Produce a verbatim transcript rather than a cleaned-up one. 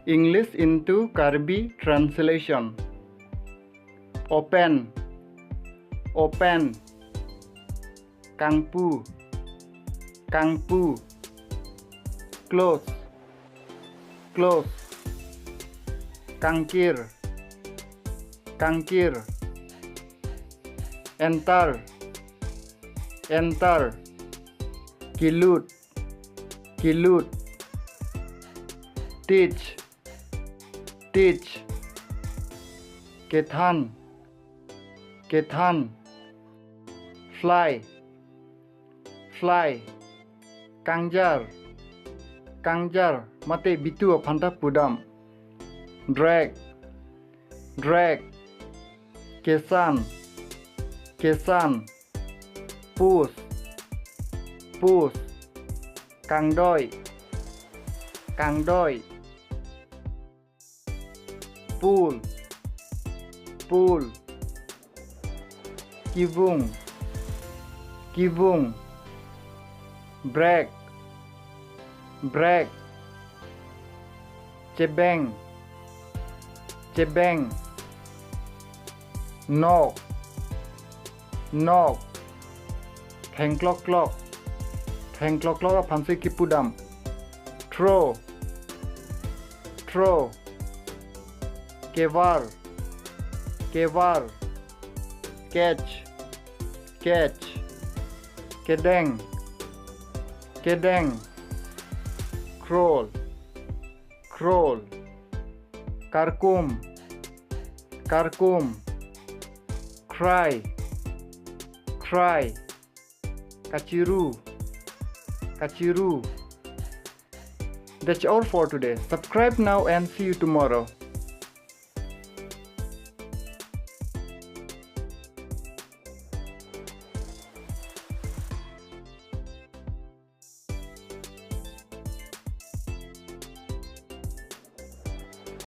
English into Karbi translation. Open, open. Kangpu, kangpu. Close, close. Kangkir, kangkir. Enter, enter. Kilut, kilut. Teach, teach. Kethan, kethan. Fly, fly. Kangjar, kangjar. Mate bitu aphan ta pudam. Drag, drag. Kesan, kesan. Push, push. Kangdoi, kangdoi. Pull, pull. Kivung, kivung. Break, break. Chebeng, chebeng. Nok, nok. Thengklok klok, thengklok klok aphansi kipudam. Throw, throw. Kevar, kevar. Catch, catch. Kedeng, kedeng. Crawl, crawl. Karkum, karkum. Cry, cry. Kachiru, kachiru. That's all for today. Subscribe now and see you tomorrow.